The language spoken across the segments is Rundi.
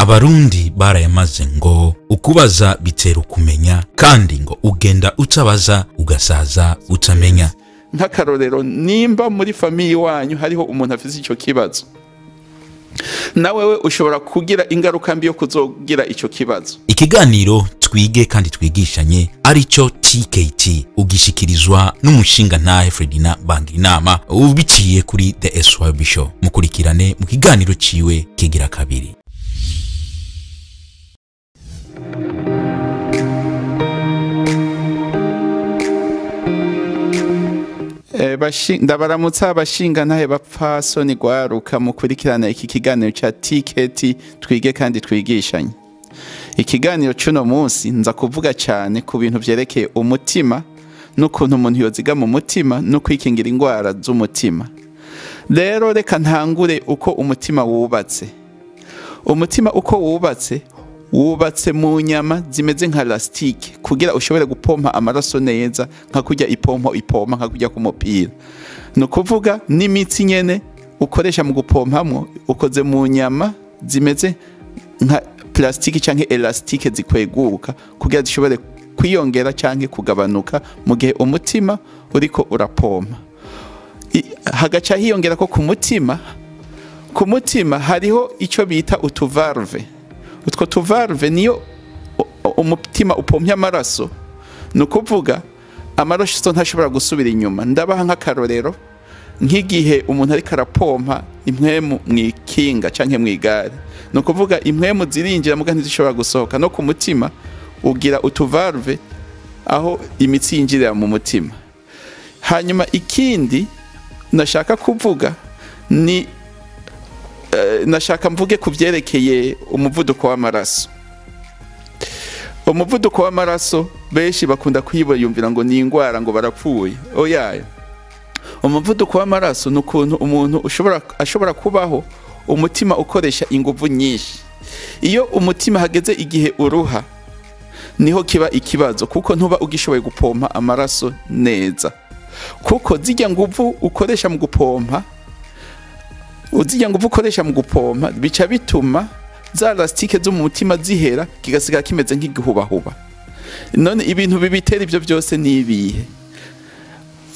Abarundi barayamaze ngo ukubaza bitera kumenya, kandi ngo ugenda utabaza ugasaza utamenya. Nk'akarorero, nimba muri famille wanyu hariho umuntu afise ico kibazo, nawewe ushobora kugira ingaruka mbi yo kuzogira ico kibazo. Ikiganiro twige kandi twigishanye arico TKT ugishikirizwa n'umushinga ntahe Fredina Bangirinama ubiciye kuri The SYB Show. Mukurikirane mu kiganiro ciwe kigira kabiri. Ndabaramutsa abashinga ntahe bapfasoni gwaruka mukurikirana iki kiganiro ca TKT twige kandi twigishanye. Ikiganiro cuno munsi nza kuvuga cyane ku bintu vyerekeye umutima n'ukuntu umuntu yoziga mu mutima no kwikingira ingwara z'umutima. Rero reka ntangure uko umutima wubatse. Umutima uko wubatse, wubatse mu nyama zimeze nka elastike kugira ushobore gupompa amaraso neza, nka kujya ipompo ipompa nka kujya ku mupira. No kuvuga n'imitsi nyene ukoresha mu gupompamwo ukoze mu nyama zimeze nka plastiki canke elastike zikweguka kugira zishobore kwiyongera canke kugabanuka mu gihe umutima uriko urapompa. Hagaca hiyongera ko ku mutima hariho ico bita utuvalve. Utwo tuvalve niyo umutima upompya amaraso, nukuvuga amaraso ntashobora gusubira inyuma. Ndabaha nk'akarorero, nk'igihe umuntu ariko arapompa impwemu mwikinga canke mwigare, nukuvuga impwemu zirinjira muga ntizishobora gusohoka. No ku mutima ugira utuvalve aho imitsi yinjirira mu mutima. Hanyuma ikindi nashaka kuvuga ni nashaka mvuge kuvyerekeye umuvuduko w'amaraso. Umuvuduko w'amaraso benshi bakunda kwiyumvira ngo ni ingwara ngo barapfuye. Oya. Umuvuduko w'amaraso nukuntu umuntu ashobora kubaho umutima ukoresha inguvu nyinshi. Iyo umutima hageze igihe uruha niho kiba ikibazo, kuko ntuba ugishoboye gupompa amaraso neza. Kuko zijya nguvu ukoresha mu gupompa, uzijya nguvu ukoresha mu gupompa bica bituma za elastike zo mu mutima zihera, kigasigara kimeze nk'igihubahuba. None ibintu bibitera ibyo byose ni ibihe?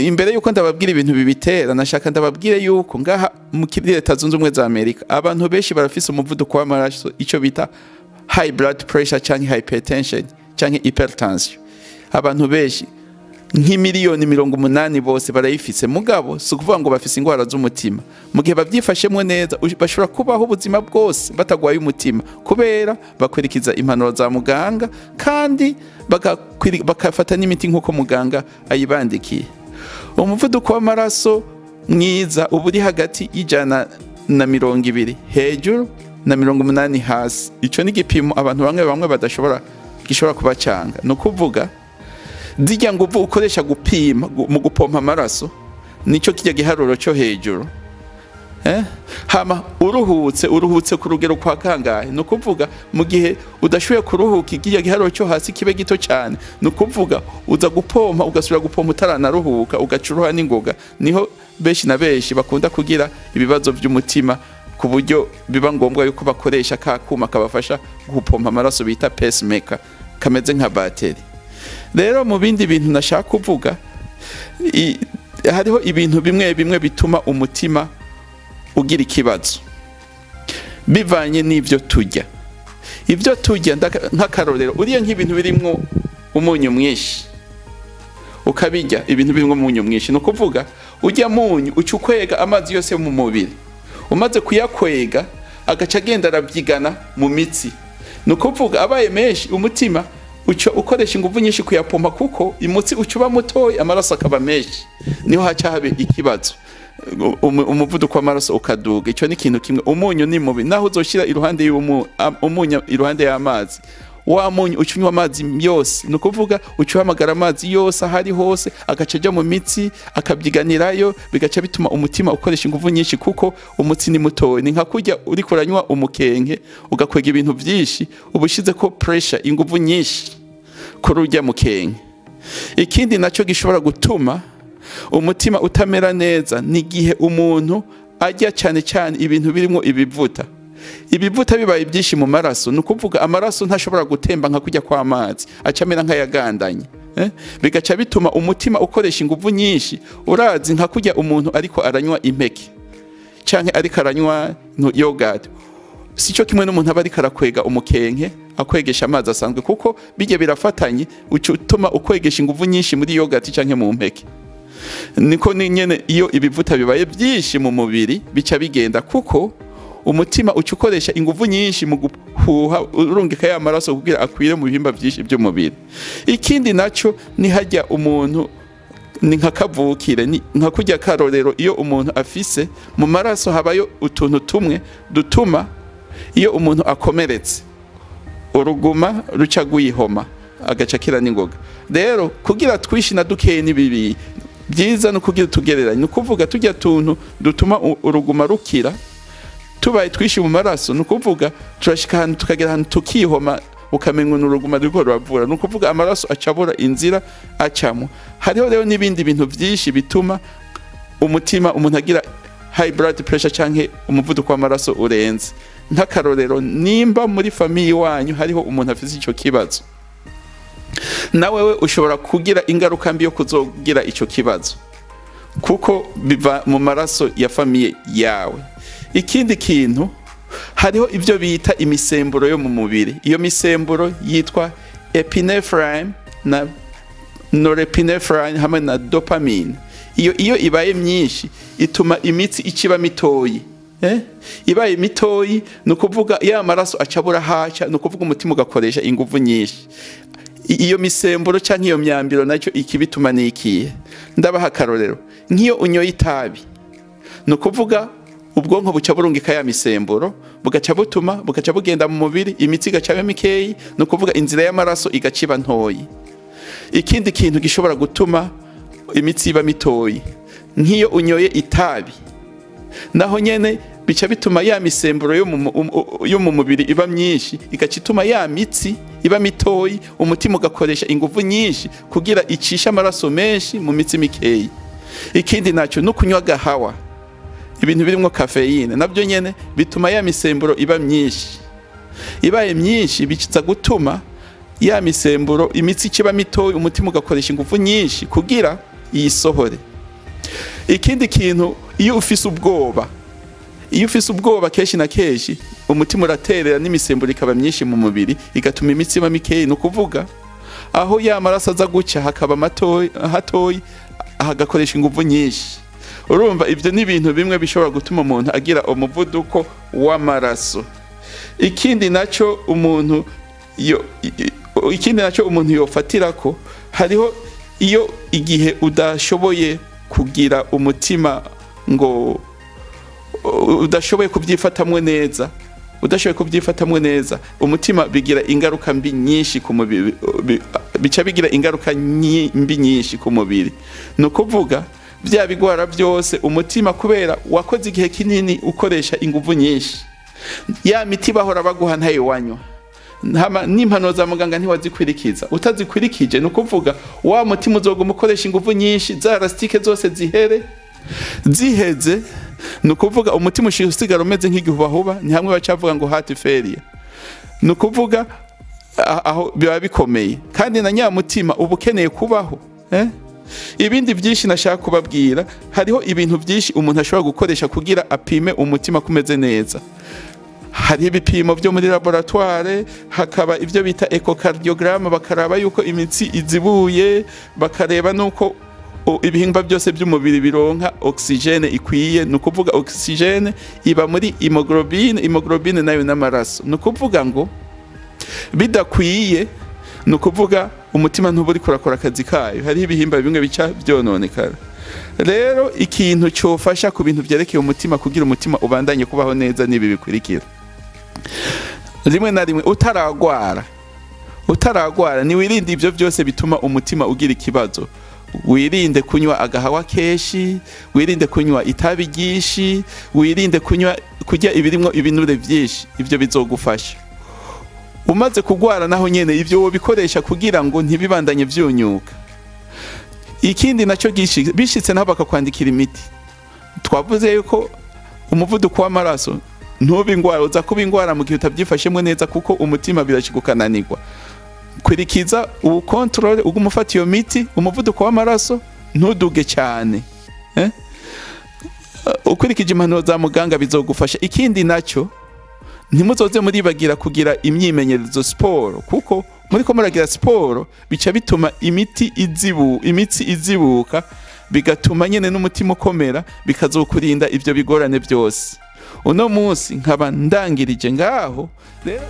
Imbere yuko ndababwira ibintu bibitera, nashaka ndababwire yuko ngaha mu Leta Zunze Ubumwe za Amerika abantu benshi barafise umuvuduko w'amaraso, ico bita high blood pressure canke hypertension canke hypertension. Abantu benshi nk'imiliyoni 80 bose barayifise, mugabo si ukuvuga ngo bafise ingwara z'umutima. Mu gihe bavyifashemwo neza bashobora kubaho ubuzima bwose batagwaye umutima, kubera bakurikiza impanuro za muganga kandi bakafata n'imiti nk'uko muganga ayibandikiye. Umuvuduko w'amaraso mwiza uba uri hagati y'120 hejuru na 80 hasi. Ico ni igipimo abantu bamwe bamwe badashobora gishobora kubacanga. No kuvuga zijya nguvu ukoresha gupima mu gupompa amaraso nico kijya giharuro cyo hejuru. Hama uruhutse ku rugero kwa kangahe? No kuvuga mu gihe udashoboye kuruhuka kijya giharuro cyo hasi kibe gito cyane, no kuvuga uza gupompa ugasubira gupompa utaranaruhuka ugacuruha n'ingoga. Niho benshi na benshi bakunda kugira ibibazo by'umutima, ku buryo biba ngombwa yuko bakoresha ka kuma kabafasha gupompa amaraso bita pacemaker, kameze nka bateri. Rero mu bindi bintu nashaka kuvuga, hariho ibintu bimwe bimwe bituma umutima ugira ikibazo bivanye n'ivyo turya. Ivyo turya nk'akarorero, uriye nk'ibintu birimwo umunyu mwinshi ukabirya, ibintu birimwo umunyu mwinshi, no kuvuga urya munyu uca ukwega amazi yose mu mubiri, umaze kuyakwega agaca agenda arabyigana mu mitsi. No kuvuga abaye menshi umutima uca ukoresha inguvu nyinshi kuyapompa, kuko imutsi uca uba mutoyi amaraso akaba menshi, niho haca habe ikibazo, umuvuduko w'amaraso ukaduga. Ico ni ikintu kimwe. Umunyu ni mubi, naho uzoshira iruhande y'umunyu iruhande y'amazi, wa munyu uca unywa amazi yose, ni ukuvuga uca uhamagara amazi yose ahari hose agaca aja mu mitsi akabyiganirayo, bigaca bituma umutima ukoresha inguvu nyinshi kuko umutsi ni mutoyi. Ni nka kurya uriko uranywa umukenke ugakwega ibintu vyinshi, uba ushizeko pressure, inguvu nyinshi kuri urya mukenke. Ikindi naco gishobora gutuma umutima utamera neza ni igihe umuntu arya cyane cyane ibintu birimo ibivuta. Ibivuta bibaye byinshi mu maraso, ni ukuvuga amaraso ntashobora gutemba nka kujya kw'amazi, acamera nk'ayagandanye. Bigaca bituma umutima ukoresha inguvu nyinshi. Urazi nka kujya umuntu ariko aranywa impeke canke ariko aranywa yogurt, sico kimwe n'umuntu aba ariko arakwega umukenke akwegesha amazi asanzwe, kuko bijye birafatanye, utuma ukwegesha inguvu nyinshi muri yogurt canke mu mpeke. Niko nyene iyo ibivuta bibaye byinshi mu mubiri bica bigenda, kuko umutima uca ukoresha inguvu nyinshi mu guhuha urungika ya maraso kugira akwire mu bihimba byinshi by'umubiri. Ikindi naco ni hajya umuntu ni nka kavukire, ni nka kujya karorero, iyo umuntu afise mu maraso habayo utuntu tumwe dutuma iyo umuntu akomeretse uruguma ruca gwihoma agaca kira n'ingoga. Rero kugira twishi na dukeye ni bibi, byiza no kugira tugereranye, ni ukuvuga tujya tuntu dutuma uruguma rukira tubaye twishi mu maraso, ni ukuvuga turashika ahantu tukagera ahantu tukihoma ukamenga n'uruguma ruriko ruravura, ni ukuvuga amaraso acabura inzira acamo. Hariho rero n'ibindi bintu byinshi bituma umutima umuntu agira high blood pressure canke umuvuduko w'amaraso urenze. Nk'akarorero, nimba muri famille wanyu hariho umuntu afise ico kibazo, nawewe ushobora kugira ingaruka mbi yo kuzogira ico kibazo, kuko biva mu maraso ya famille yawe. Ikindi kintu, hariho ibyo bita imisemburo yo mu mubiri. Iyo misemburo yitwa epinephrine na norepinephrine hamwe na dopamine. Iyo ibaye myinshi ituma imitsi ikiba mitoyi. Ibaye mitoyi, ni ukuvuga ya maraso acabura haca, ni ukuvuga umutima ugakoresha inguvu nyinshi. Iyo misemburo canke iyo myambiro nacyo ikibituma nikiye. Ndabaha akarorero, nk'iyo unyoye itabi, ni ukuvuga ubwonko buca burungika ya misemburo, bugaca butuma bugaca bugenda mu mubiri, imitsi igaca mikeyi, ni ukuvuga inzira y'amaraso igaciba ntoyi. Ikindi kintu gishobora gutuma imitsi iba mitoyi, nk'iyo unyoye itabi, naho nyene bica bituma ya misemburo yo mu mubiri iba myinshi, igaca ituma ya mitsi iba mitoyi, umutima ugakoresha inguvu nyinshi kugira icisha amaraso menshi mu mitsi mikeyi. Ikindi naco no kunywa gahawa, ibintu birimo kafeine, nabyo nyene bituma ya misemburo iba myinshi. Ibaye myinshi bikiza gutuma ya misemburo imitsi ikiba mitoyi, umutima ugakoresha inguvu nyinshi kugira iyisohore. Ikindi kintu, iyo ufise ubwoba, iyo ufise ubwoba kenshi na kenshi umutima uraterera n'imisemburo ikaba myinshi mu mubiri, igatuma imitsi iba mikeyi, ni ukuvuga aho ya maraso aza guca hakaba hatoyi, hagakoresha inguvu nyinshi. Urumva ibyo ni ibintu bimwe bishobora gutuma umuntu agira umuvuduko w'amaraso. Ikindi naco umuntu yofatirako, hariho iyo igihe udashoboye kugira umutima ngo udashoboye kubyifatamwe neza, udashoboye kubyifatamwe neza, umutima bigira ingaruka mbi nyinshi ku mubiri, bica bigira ingaruka mbi nyinshi ku mubiri. Ni ukuvuga bya bigwara byose umutima kubera wakoze igihe kinini ukoresha inguvu nyinshi, ya miti bahora baguha ntayo wanywa, n'impano za muganga ntiwazikwirikiza. Utazikwirikije, ni ukuvuga wa mutima uzoguma ukoresha inguvu nyinshi, za elastike zose zihere ziheze, ni ukuvuga umutima usigara umeze nk'igihubahuba. Ni hamwe bacavuga ngo heart failure, ni ukuvuga aho biba bikomeye. Kandi na nyamutima uba ukeneye kubaho. Ibindi byinshi nashaka kubabwira, hariho ibintu byinshi umuntu ashobora gukoresha kugira apime umutima kumeze neza. Hari ibipimo byo muri laboratoire, hakaba ibyo bita echocardiogram, bakaraba yuko imitsi izibuye, bakareba nuko ibihimba byose by'umubiri bironka oxygene ikwiye. Ni ukuvuga oxygene iba muri hemoglobine, hemoglobine nayo n'amaraso. Ni ukuvuga ngo bidakwiye, ni ukuvuga umutima ntuburi kurakora akazi kayo, hari ibihimba bimwe bica byononekara. Rero ikintu cyofasha ku bintu byerekeye umutima kugira umutima ubandanye kubaho neza nibi bikurikira. Rimwe na rimwe utaragwara ni wirinde ibyo byose bituma umutima ugira ikibazo. Wirinde kunywa agahawa keshi, wirinde kunywa itabi ryinshi, wirinde kunywa kurya ibirimwo ibinure byinshi, ibyo bizogufasha. Umaze kugwara naho nyene ivyo wobikoresha kugira ngo ntibibandanye vyunyuka. Ikindi naco bishitse naho bakakwandikira imiti. Twavuze yuko umuvuduko w'amaraso Ntube ingwara, uza kuba ingwara mu gihe utabyifashemo neza, kuko umutima birashika ukananirwa. Kurikiza ubu contrôle, uguma ufata iyo miti, umuvuduko w'amaraso ntuduge cyane, eh? Ukurikije impanuro za muganga bizogufasha. Ikindi nacyo, ntimuzoze muribagira kugira imyimenyerezo, siporo, kuko muriko muragira siporo bica bituma imiti izibu imitsi izibuka, bigatuma nyene n'umutima ukomera, bikazokurinda ivyo bigorane byose. Uno munsi nkaba ndangirije ngaho rero.